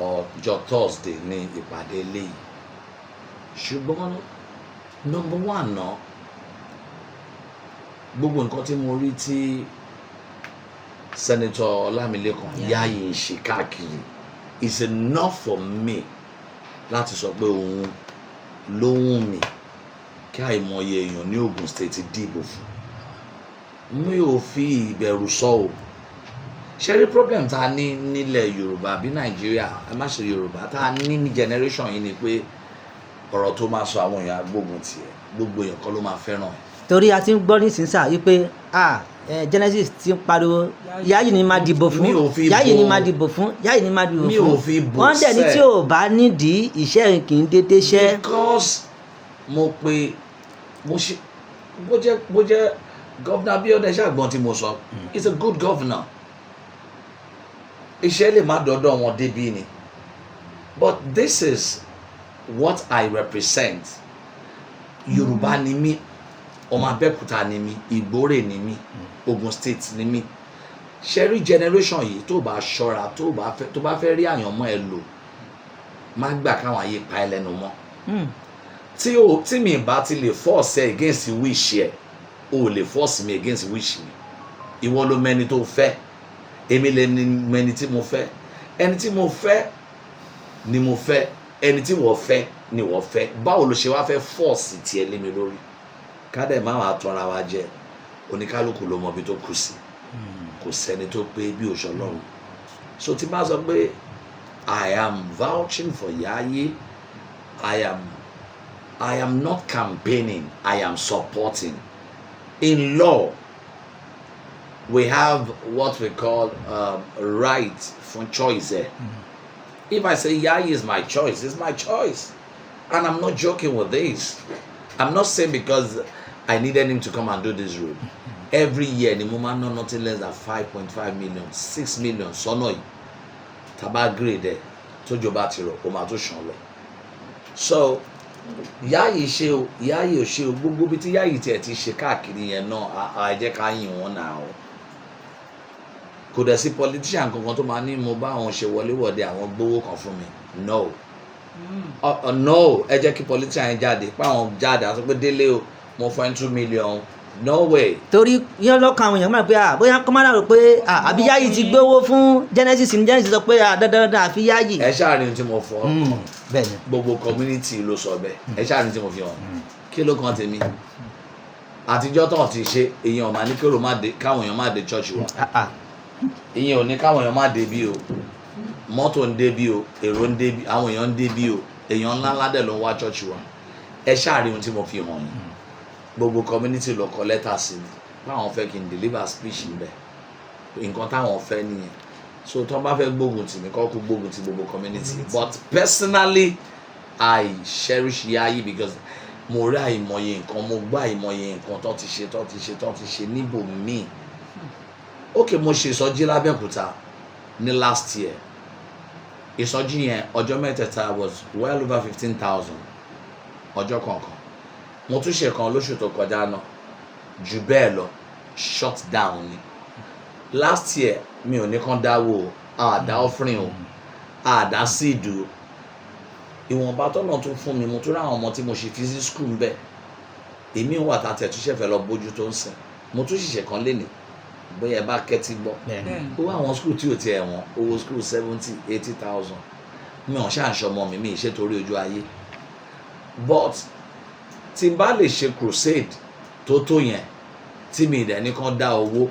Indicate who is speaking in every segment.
Speaker 1: Ọjọ́ Thursday ní ìpàdé eléyìí. Ṣùgbọ́n number one náà, gbogbo nǹkan tí mo rí tí Senator Ọlámilékan Yayi ń ṣe káàkiri is enough for me láti sọ pé òun ló wù mí kí àìmọye èèyàn ní Ogun State dìbò fún. Mi ò fi ìbẹ̀rù sọ o. Ṣe rí problem tá a ní nílẹ̀ Yorùbá bí Nàìjíríà, ẹ má ṣe Yorùbá, tá a ní ní generation yìí ni pé ọ̀rọ̀ tó máa sọ, àwọn èèyàn agbógun tiẹ̀, gbogbo èèyàn kọ́ ló máa fẹ́ràn ẹ̀.
Speaker 2: Torí a ti ń gbọ́ nísinsìnyí sà wípé ah, Genesis ti ń pariwo Yayi ni máa dìbò fún.
Speaker 1: Mi ò fi
Speaker 2: Yayi ni
Speaker 1: bo-
Speaker 2: máa dìbò fún, Yayi ni máa dìbò
Speaker 1: Mi
Speaker 2: fún.
Speaker 1: ò fi bò
Speaker 2: Wọ́n dẹ̀ ní
Speaker 1: sẹ́.
Speaker 2: tí ò bá nídìí, iṣẹ́ kì í dédé ṣẹ́.
Speaker 1: Because mo pe mo ṣe bó jẹ́ Governor Abiodun ṣàgbọ́n tí mo sọ, he's a good governor. Iṣẹ́ lè má dọ́dọ̀ wọn débi ni, but this is what I represent. Yorùbá ni mí, ọmọ Abẹ́òkúta ni mí, Ìgbórè ni mí, Ogun State ni mí. Ṣe rí generation yìí, tó bá ṣọ́ra, tó bá fẹ́ rí àyànmọ́ ẹ lò, má gbà káwọn ayé pa ẹ́ lẹ́nu mọ́. Tí o tí mi bá ti lè force ẹ against wish ẹ, o ò lè force me against wish mi. Ìwọ ló mẹni tó fẹ́, èmi lè ní mẹni tí mo fẹ́. Ẹni tí mo fẹ́ ni mo fẹ́, ẹni tí wọ́n fẹ́ ni wọ́n fẹ́. Báwo ló ṣe wá fẹ́ force tiẹ̀ lé mi lórí? Ká dẹ̀ má wàá tọ́ra wa jẹ, oníkálukú ló mọ ibi tó kù sí. Kò sẹ́ni tó pé bí òṣù Ọlọ́run. So tí bá sọ pé I am vouching for Yayi, I am not campaigning, I am supporting. In law, we have what we call right for choice. Eh? If I say Yayi is my choice, it's my choice. And I'm not joking with this. I'm not saying because I needed him to come and do this road. Every year, ni mo máa ń ná nothing less than 5.5 million, 6 million sọ́nà yìí. Tá bá grade ẹ̀, tójò bá ti rọ̀, ó máa tó ṣàn lọ. So, Yayi ṣe o, Yayi ò ṣe o, gbogbo ibi tí Yayi tiẹ̀ ti ṣe káàkiri yẹn náà, á jẹ́ ká yìn wọ́n náà o. Kò dẹ̀ sí politician kankan tó máa ní mo bá àwọn ṣe wọléwọ̀de, àwọn gbowó kan fún mi. No. No, ẹ jẹ́ kí politician yẹn jáde pé àwọn jáde àti pé délé o, mo fún ẹ 2 million. No way.
Speaker 2: Torí yẹn lọ́kàn àwọn èèyàn máa pé ah, bóyá kọ́ máa dàrú pé ah, àbí Yayi ti gbówó fún Genesis ní Genesis sọ pé ah, dandan dandan àfi Yayi.
Speaker 1: Ẹ ṣáà rí ohun tí mo fọ.
Speaker 2: Bẹ́ẹ̀ ni.
Speaker 1: Gbogbo community ló sọ bẹ́ẹ̀. Ẹ ṣáà rí tí mo fi hàn. Kí ló kàn tèmi? Àtijọ́ tán ti ṣe èèyàn máa ní kérò má dé, káwọn èèyàn má dé church wa.
Speaker 2: Ah, ah.
Speaker 1: Ìyẹn ò ní káwọn èèyàn má dé bí o. Mọ́tò ń dé bí o, èrò ń dé bí, àwọn èèyàn ń dé bí o. Èèyàn ńlá ńlá dẹ̀ ló ń wá church wa. Ẹ ṣáà rí ohun tí mo fi hàn yín. Gbogbo community ló kọ lẹ́tà sí mi báwọn fẹ́ kí n deliver speech ń bẹ̀. Nǹkan táwọn fẹ́ nìyẹn. So tí wọ́n bá fẹ́ gbógun tì mí, kọ́ kú gbógun ti gbogbo community. But personally, I cherish Yayi because mo rí àìmọye nǹkan, mo gbọ́ àìmọye nǹkan tó ti ṣe, tó ti ṣe, tó ti ṣe níbòmíì. Ok, mo ṣe ìsọjí lábẹ́òkúta ní last year. Ìsọjí yẹn, ọjọ́ mẹ́tẹ̀ẹ̀ta, was well over 15,000 ọjọ́ kọ̀ọ̀kan. Mo tún ṣe kan lóṣù tó kọjá náà, jù bẹ́ẹ̀ lọ, shut down ni. Last year, mi ò ní kán dáwó o, àdá offering o, àdá seed o. Ìwọ̀nba tọ́nà tún fún mi, mo tún rí àwọn ọmọ tí mo ṣe fi sí school ń bẹ̀. Èmi wà tá a tẹ̀ tún ṣẹ̀fẹ̀ lọ bójú tó ń sìn. Mo tún ṣiṣẹ́ kan lénìí, bóyá ẹ bá kẹ́tí gbọ́. Owó àwọn school tí ò tiẹ̀ wọ́n, owó school 70, 80,000. Mi ò ṣáà ń ṣọmọ mi, mi ì ṣe torí ojú ayé. But tí n bá lè ṣe crusade tó tó yẹn, tí mi dẹ̀ ní kán dá owó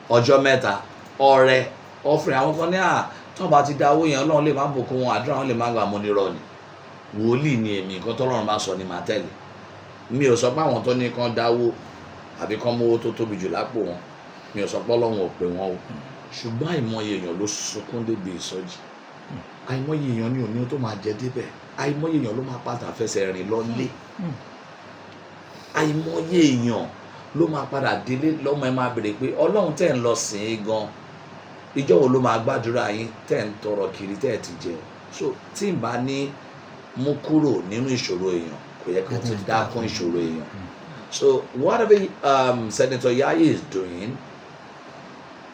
Speaker 1: ọjọ́ 3, ọrẹ, offering, àwọn kan ní à tí wọ́n bá ti dá owó yẹn, Ọlọ́run lè má bùkún wọn, àdúrà wọn lè má gbà. Mo ní irọ́ ni. Wòlíì ni èmi, nǹkan tọ́lọ́run bá sọ ni màá tẹ̀lé. Mi ò sọ pé àwọn tó ní kán dáwó àbí kán mówó tó tóbi jù lápò wọn, mi ò sọ pé Ọlọ́run ò pè wọ́n o. Ṣùgbọ́n àìmọye èèyàn ló sunkún débi ìsọjí. Àìmọye èèyàn ní òní tó máa jẹ débẹ̀. Àìmọye èèyàn ló máa padà fẹsẹ̀ rìn lọ lé. Àìmọye èèyàn ló máa padà délé lọ́mọ ẹ máa béèrè pé Ọlọ́run tẹ̀ ń lọ sìn ín gan, ìjọ́ wo ló máa gbàdúrà yín tẹ̀ ń tọrọ kiri tẹ̀ ti jẹ? So tí n bá ní mú kúrò nínú ìṣòro èèyàn, kò yẹ kí wọ́n ti dákún ìṣòro èèyàn. So whatever Senator Yayi is doing,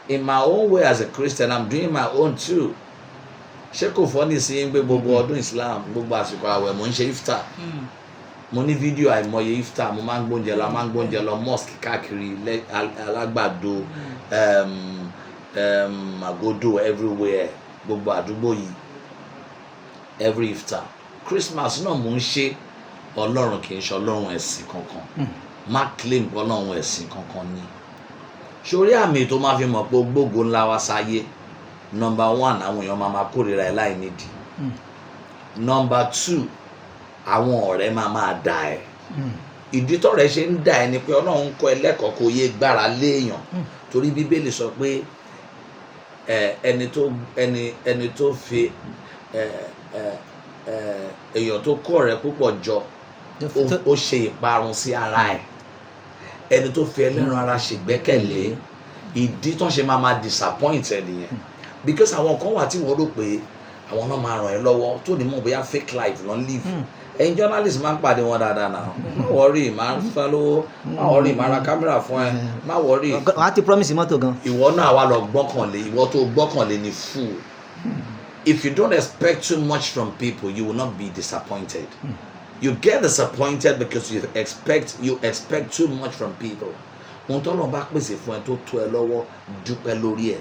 Speaker 1: in my own way as a Christian, I'm doing my own too. Ṣé kò fọ́ ní sí pé gbogbo ọdún Islam, gbogbo àsìkò àwẹ̀, mò ń ṣe iftar? Mo ní fídíò àìmọye iftar. Mo máa ń gbóúnjẹ lọ, máa ń gbóúnjẹ lọ mosque káàkiri, Alágbàdo, Àgódò, everywhere, gbogbo àdúgbò yìí, every iftar. Christmas náà mò ń ṣe. Ọlọ́run kì í ṣe Ọlọ́run ẹ̀sìn kankan. Má claim pé Ọlọ́run ẹ̀sìn kankan ni. Sórí àmì tó máa fi mọ̀ pé gbógo ńlá wá sáyé, number one, àwọn èèyàn máa máa kórìíra ẹ láì nídìí. Number two, àwọn ọ̀rẹ́ máa máa dà ẹ́. Ìdí tọ́rẹ́ ṣe ń dà ẹ́ ni pé Ọlọ́run kọ́ ẹ lẹ́kọ̀ọ́ kó yé gbára léèyàn, torí Bíbélì sọ pé ẹ ẹni tó ẹni ẹni tó fi ẹ ẹ ẹ èèyàn tó kó ọ̀rẹ́ púpọ̀ jọ, ó ṣe ìparun sí ara ẹ̀. Ẹni tó fi ẹlẹ́ran ara ṣègbẹ́kẹ̀lé, ìdí tó ń ṣe máa máa disappoint ẹ nìyẹn, because àwọn kan wà tí wọ́n rò pé àwọn náà máa ràn ẹ́ lọ́wọ́, tó ní mọ̀ bóyá fake life ló ń live. Ẹ̀yin journalist máa ń pàdé wọn dáadáa náà. Má worry, máa fẹ́ lówó, má worry, máa ra kámẹ́rà fún ẹ, má worry.
Speaker 2: Wọ́n á ti promise mọ́tò gan.
Speaker 1: Ìwọ náà wà lọ gbọ́kànlé. Ìwọ tó gbọ́kànlé ni fool. If you don't expect too much from people, you will not be disappointed. You get disappointed because you expect too much from people. Ohun tó lọ́n bá pèsè fún ẹ tó tó ẹ lọ́wọ́, dúpẹ́ lórí ẹ̀.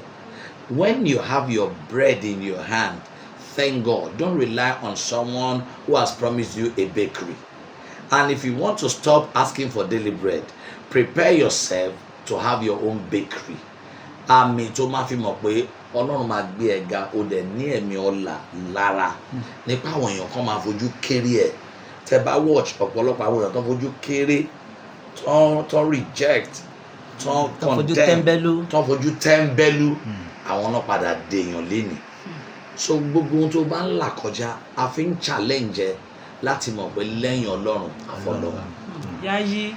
Speaker 1: When you have your bread in your hand, thank God. Don't rely on someone who has promised you a bakery. And if you want to stop asking for daily bread, prepare yourself to have your own bakery. Àmì tó máa fi mọ̀ pé Ọlọ́run máa gbé ẹ ga, o dẹ̀ ní ẹ̀mí ọlà lára, nípa àwọn èèyàn kan máa fojú kéré ẹ̀. Tẹ bá watch ọ̀pọ̀lọpọ̀ àwọn èèyàn tó fojú kéré, tó reject, tó
Speaker 2: tó fojú
Speaker 1: condemn,
Speaker 2: tẹ́ńbẹ́lú,
Speaker 1: tó fojú tẹ́ńbẹ́lú, àwọn náà padà dèèyàn lénìí. So gbogbo ohun tó bá ń là kọjá, a fi ń challenge ẹ láti mọ̀ pé lẹ́yìn Ọlọ́run, àfọlọ́run.
Speaker 3: Yáyí.